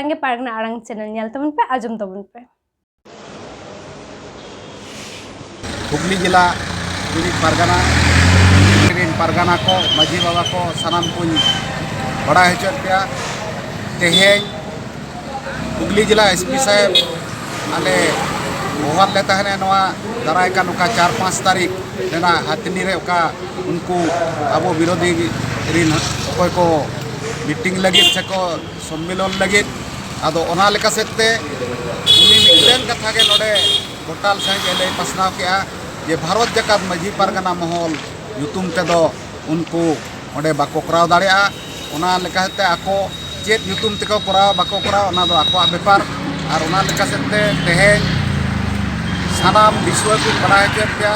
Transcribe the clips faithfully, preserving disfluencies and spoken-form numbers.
ᱥᱟᱸᱜᱮ ᱯᱟᱨᱜᱟᱱᱟ ᱟᱲᱟᱝ ᱪᱮᱱᱮᱞ ᱧᱮᱞ ᱛᱟᱵᱚᱱ ᱯᱮ, ᱟᱸᱡᱚᱢ ᱛᱟᱵᱚᱱ ᱯᱮ᱾ ᱦᱩᱜᱽᱞᱤ ᱡᱮᱞᱟ ᱨᱤᱱ ᱯᱟᱨᱜᱟᱱᱟ, ᱨᱤᱱ ᱯᱟᱨᱜᱟᱱᱟ ᱠᱚ, ᱢᱟᱹᱡᱷᱤ ᱵᱟᱵᱟ ᱠᱚ, ᱥᱟᱱᱟᱢ ᱠᱚᱧ ᱵᱟᱲᱟᱭ ᱦᱚᱪᱚᱭᱮᱫ ᱯᱮᱭᱟ᱾ ᱛᱮᱦᱮᱧ ᱦᱩᱜᱽᱞᱤ ᱡᱮᱞᱟ ᱮᱥ ᱯᱤ ᱥᱟᱦᱮᱵᱽ ᱟᱞᱮ ᱦᱚᱦᱚᱣᱟᱫ ᱞᱮ ᱛᱟᱦᱮᱱᱟ, ᱱᱚᱣᱟ ᱫᱟᱨᱟᱭ ᱠᱟᱱ ᱚᱠᱟ ᱪᱟᱨ ᱯᱟᱸᱪ ᱛᱟᱹᱨᱤᱠᱷ ᱨᱮᱱᱟᱜ ᱦᱟᱹᱛᱱᱤ ᱨᱮ ᱚᱠᱟ ᱩᱱᱠᱩ ᱟᱵᱚ ᱵᱤᱨᱳᱫᱷᱤ ᱨᱤᱱ ᱚᱠᱚᱭ ᱠᱚ ᱢᱤᱴᱤᱝ ᱞᱟᱹᱜᱤᱫ ᱥᱮ ᱠᱚ ᱥᱚᱢᱢᱮᱞᱚᱱ ᱞᱟᱹᱜᱤᱫ᱾ ᱟᱫᱚ ᱚᱱᱟ ᱞᱮᱠᱟ ᱥᱮᱫ ᱛᱮ ᱩᱱᱤ ᱢᱤᱫᱴᱮᱱ ᱠᱟᱛᱷᱟ ᱜᱮ ᱱᱚᱰᱮ ᱜᱚᱴᱟᱞ ᱥᱟᱺᱦᱤᱡ ᱮ ᱞᱟᱹᱭ ᱯᱟᱥᱱᱟᱣ ᱠᱮᱜᱼᱟ ᱡᱮ ᱵᱷᱟᱨᱚᱛ ᱡᱟᱠᱟᱛ ᱢᱟᱹᱡᱷᱤ ᱯᱟᱨᱜᱟᱱᱟ ᱢᱚᱦᱚᱞ ᱧᱩᱛᱩᱢ ᱛᱮᱫᱚ ᱩᱱᱠᱩ ᱚᱸᱰᱮ ᱵᱟᱠᱚ ᱠᱚᱨᱟᱣ ᱫᱟᱲᱮᱭᱟᱜᱼᱟ᱾ ᱚᱱᱟ ᱞᱮᱠᱟᱛᱮ ᱟᱠᱚ ᱪᱮᱫ ᱧᱩᱛᱩᱢ ᱛᱮᱠᱚ ᱠᱚᱨᱟᱣᱟ ᱵᱟᱠᱚ ᱠᱚᱨᱟᱣᱟ, ᱚᱱᱟ ᱫᱚ ᱟᱠᱚᱣᱟᱜ ᱵᱮᱯᱟᱨ᱾ ᱟᱨ ᱚᱱᱟ ᱞᱮᱠᱟ ᱥᱮᱫ ᱛᱮ ᱛᱮᱦᱮᱧ ᱥᱟᱱᱟᱢ ᱫᱤᱥᱩᱣᱟᱹ ᱠᱚᱧ ᱵᱟᱲᱟᱭ ᱦᱚᱪᱚᱭᱮᱫ ᱯᱮᱭᱟ᱾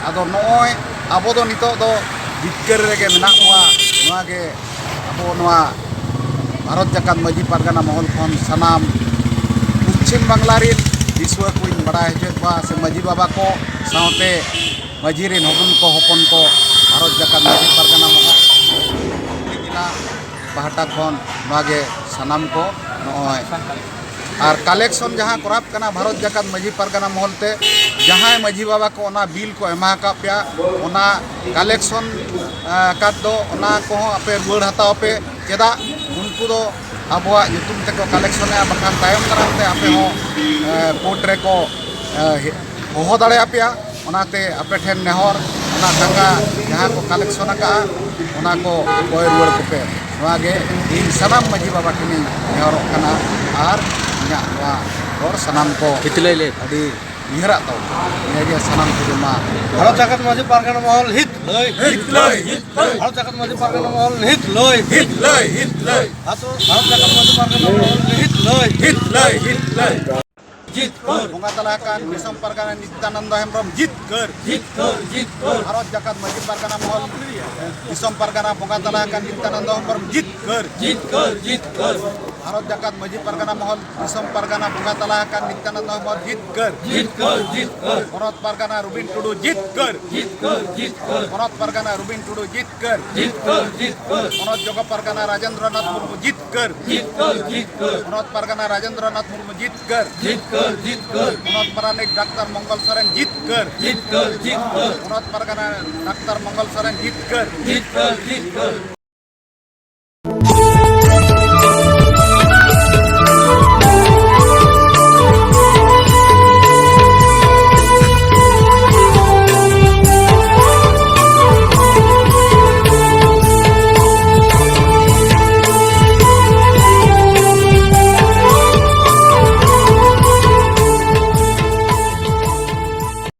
ᱟᱫᱚ ᱱᱚᱜᱼᱚᱭ ᱟᱵᱚ ᱫᱚ ᱱᱤᱛᱚᱜ ᱫᱚ ᱡᱤᱛᱠᱟᱹᱨ ᱨᱮᱜᱮ ᱢᱮᱱᱟᱜ ᱵᱚᱱᱟ᱾ ᱱᱚᱣᱟ ᱜᱮ ᱟᱵᱚ ᱱᱚᱣᱟ ᱵᱷᱟᱨᱚᱛ ᱡᱟᱠᱟᱛ ᱢᱟᱹᱡᱷᱤ ᱯᱟᱨᱜᱟᱱᱟ ᱢᱚᱦᱚᱞ ᱠᱷᱚᱱ ᱥᱟᱱᱟᱢ ᱯᱚᱪᱷᱤᱢ ᱵᱟᱝᱞᱟ ᱨᱤᱱ ᱫᱤᱥᱩᱣᱟᱹ ᱠᱚᱧ ᱵᱟᱲᱟᱭ ᱦᱚᱪᱚᱭᱮᱫ ᱠᱚᱣᱟ, ᱥᱮ ᱢᱟᱹᱡᱷᱤ ᱵᱟᱵᱟ ᱠᱚ ᱥᱟᱶᱛᱮ ᱢᱟᱹᱡᱷᱤ ᱨᱤᱱ ᱦᱚᱯᱚᱱ ᱠᱚ, ᱦᱚᱯᱚᱱ ᱠᱚ, ᱵᱷᱟᱨᱚᱛ ᱡᱟᱠᱟᱛ ᱢᱟᱹᱡᱷᱤ ᱯᱟᱨᱜᱟᱱᱟ ᱢᱚᱦᱚᱞ ᱡᱮᱞᱟ ᱯᱟᱦᱴᱟ ᱠᱷᱚᱱ ᱱᱚᱣᱟ ᱜᱮ ᱥᱟᱱᱟᱢ ᱠᱚ ᱱᱚᱜᱼᱚᱭ ᱟᱨ ᱠᱟᱞᱮᱠᱥᱚᱱ ᱡᱟᱦᱟᱸ ᱠᱚᱨᱟᱯ ᱠᱟᱱᱟ ᱵᱷᱟᱨᱚᱛ ᱡᱟᱠᱟᱛ ᱢᱟᱹᱡᱷᱤ ᱯᱟᱨᱜᱟᱱᱟ ᱢᱚᱦᱚᱞ ᱛᱮ, ᱡᱟᱦᱟᱸᱭ ᱢᱟᱹᱡᱷᱤ ᱵᱟᱵᱟ ᱠᱚ ᱚᱱᱟ ᱵᱤᱞ ᱠᱚ ᱮᱢᱟ ᱟᱠᱟᱫ ᱯᱮᱭᱟ, ᱚᱱᱟ ᱠᱟᱞᱮᱠᱥᱚᱱ ᱟᱠᱟᱫ ᱫᱚ, ᱚᱱᱟ ᱠᱚᱦᱚᱸ ᱟᱯᱮ ᱨᱩᱣᱟᱹᱲ ᱦᱟᱛᱟᱣ ᱯᱮ᱾ ᱪᱮᱫᱟᱜ ᱩᱱᱠᱩ ᱫᱚ ᱟᱵᱚᱣᱟᱜ ᱧᱩᱛᱩᱢ ᱛᱮᱠᱚ ᱠᱟᱞᱮᱠᱥᱚᱱᱮᱫᱼᱟ, ᱵᱟᱠᱷᱟᱱ ᱛᱟᱭᱚᱢ ᱫᱟᱨᱟᱢ ᱛᱮ ᱟᱯᱮ ᱦᱚᱸ ᱠᱳᱨᱴ ᱨᱮᱠᱚ ᱦᱚᱦᱚ ᱫᱟᱲᱮᱭᱟᱯᱮᱭᱟ᱾ ᱚᱱᱟᱛᱮ ᱟᱯᱮ ᱴᱷᱮᱱ ᱱᱮᱦᱚᱨ, ᱚᱱᱟ ᱴᱟᱠᱟ ᱡᱟᱦᱟᱸ ᱠᱚ ᱠᱟᱞᱮᱠᱥᱚᱱ ᱟᱠᱟᱫᱼᱟ, ᱚᱱᱟ ᱠᱚ ᱠᱚᱭ ᱨᱩᱣᱟᱹᱲ ᱠᱚᱯᱮ᱾ ᱱᱚᱣᱟ ᱜᱮ ᱤᱧ ᱥᱟᱱᱟᱢ ᱢᱟᱹᱡᱷᱤ ᱵᱟᱵᱟ ᱴᱷᱮᱱᱤᱧ ᱱᱮᱦᱚᱨᱚᱜ ᱠᱟᱱᱟ᱾ ᱟᱨ ᱤᱧᱟᱹᱜ ᱱᱚᱣᱟ ᱦᱚᱲ ᱥᱟᱱᱟᱢ ᱠᱚ ᱦᱤᱛᱞᱟᱹᱭ ᱞᱮ᱾ ᱟᱹᱰᱤ ᱩᱭᱦᱟᱹᱨᱟᱜ ᱛᱟᱵᱚᱱ᱾ ᱱᱤᱭᱟᱹ ᱜᱮ ᱥᱟᱱᱟᱢ ᱠᱚᱜᱮ ᱢᱟ᱾ ᱵᱷᱟᱨᱚᱛ ᱡᱟᱠᱟᱛ ᱢᱟᱹᱡᱷᱤ ᱯᱟᱨᱜᱟᱱᱟ ᱢᱚᱦᱚᱞ ᱦᱤᱛ ᱞᱟᱹᱭ᱾ ᱦᱤᱛ ᱞᱟᱹᱭ, ᱦᱤᱛ ᱞᱟᱹᱭ᱾ ᱵᱷᱟᱨᱚᱛ ᱡᱟᱠᱟᱛ ᱢᱟᱹᱡᱷᱤ ᱯᱟᱨᱜᱟᱱᱟ ᱢᱚᱦᱚᱞ ᱦᱤᱛ ᱞᱟᱹᱭ᱾ ᱦᱤᱛ ᱞᱟᱹᱭ, ᱦᱤᱛ ᱞᱟᱹᱭ᱾ ᱵᱷᱟᱨᱚᱛ ᱡᱟᱠᱟᱛ ᱢᱟᱹᱡᱷᱤ ᱯᱟᱨᱜᱟᱱᱟ ᱢᱚᱦᱚᱞ ᱦᱤᱛ ᱞᱟᱹᱭ᱾ ᱦᱤᱛ ᱞᱟᱹᱭ, ᱦᱤᱛ ᱞᱟᱹᱭ᱾ ᱡᱤᱛᱠᱟᱹᱨ᱾ ᱵᱚᱸᱜᱟ ᱛᱟᱞᱟ ᱟᱠᱟᱱ ᱫᱤᱥᱚᱢ ᱯᱟᱨᱜᱟᱱᱟ ᱱᱤᱛᱭᱟᱱᱚᱱᱫᱚ ᱦᱮᱢᱵᱨᱚᱢ ᱡᱤᱛᱠᱟᱹᱨ᱾ ᱡᱤᱛᱠᱟᱹᱨ, ᱡᱤᱛᱠᱟᱹᱨ᱾ ᱵᱷᱟᱨᱚᱛ ᱡᱟᱠᱟᱛ ᱢᱟᱹᱡᱷᱤ ᱯᱟᱨᱜᱟᱱᱟ ᱢᱚᱦᱚᱞ ᱫᱤᱥᱚᱢ ᱯᱟᱨᱜᱟᱱᱟ ᱵᱚᱸᱜᱟ ᱛᱟᱞᱟ ᱟᱠᱟᱱ ᱱᱤᱛᱭᱟᱱᱚᱱᱫᱚ ᱦᱮᱢᱵᱨᱚᱢ ᱡᱤᱛᱠᱟᱹᱨ᱾ ᱡᱤᱛᱠᱟᱹᱨ, ᱡᱤᱛᱠᱟᱹᱨ᱾ ᱵᱷᱟᱨᱚᱛ ᱡᱟᱠᱟᱛ ᱢᱟᱹᱡᱷᱤ ᱯᱟᱨᱜᱟᱱᱟ ᱢᱚᱦᱚᱞ ᱫᱤᱥᱚᱢ ᱯᱟᱨᱜᱟᱱᱟ ᱵᱚᱸᱜᱟ ᱛᱟᱞᱟ ᱟᱠᱟᱱ ᱱᱤᱛᱭᱟᱱᱟᱱᱫ ᱦᱮᱢᱵᱨᱚᱢ ᱡᱤᱛᱠᱟᱹᱨ᱾ ᱡᱤᱛᱠᱟᱹᱨ, ᱡᱤᱛᱠᱟᱹᱨ᱾ ᱯᱚᱱᱚᱛ ᱯᱟᱨᱜᱟᱱᱟ ᱨᱚᱵᱤᱱ ᱴᱩᱰᱩ ᱡᱤᱛᱠᱟᱹᱨ᱾ ᱡᱤᱛᱠᱟᱹᱨ, ᱡᱤᱛᱠᱟᱹᱨ᱾ ᱯᱚᱱᱚᱛ ᱯᱟᱨᱜᱟᱱᱟ ᱨᱚᱵᱤᱱ ᱴᱩᱰᱩ ᱡᱤᱛᱠᱟᱹᱨ᱾ ᱡᱤᱛᱠᱟᱹᱨ, ᱡᱤᱛᱠᱟᱹᱨ᱾ ᱯᱚᱱᱚᱛ ᱡᱚᱜᱚ ᱯᱟᱨᱜᱟᱱᱟ ᱨᱟᱡᱮᱱᱫᱨᱚᱱᱟᱛᱷ ᱢᱩᱨᱢᱩ ᱡᱤᱛᱠᱟᱹᱨ᱾ ᱡᱤᱛᱠᱟᱹᱨ, ᱡᱤᱛᱠᱟᱹᱨ᱾ ᱯᱚᱱᱚᱛ ᱯᱟᱨᱜᱟᱱᱟ ᱨᱟᱡᱮᱱᱫᱨᱚᱱᱟᱛᱷ ᱢᱩᱨᱢᱩ ᱡᱤᱛᱠᱟᱹᱨ᱾ ᱡᱤᱛᱠᱟᱹᱨ, ᱡᱤᱛᱠᱟᱹᱨ᱾ ᱯᱚᱱᱚᱛ ᱯᱟᱨᱟᱱᱤᱠ ᱰᱟᱠᱛᱟᱨ ᱢᱚᱝᱜᱚᱞ ᱥᱚᱨᱮᱱ ᱡᱤᱛᱠᱟᱹᱨ᱾ ᱡᱤᱛᱠᱟᱹᱨ, ᱡᱤᱛᱠᱟᱹᱨ᱾ ᱯᱚᱱᱚᱛ ᱯᱟᱨᱜᱟᱱᱟ ᱰᱟᱠᱛᱟᱨ ᱢᱚᱝᱜᱚᱞ ᱥᱚᱨᱮᱱ ᱡᱤᱛᱠᱟᱹᱨ᱾ ᱡᱤᱛᱠᱟᱹᱨ, ᱡᱤᱛᱠᱟᱹᱨ᱾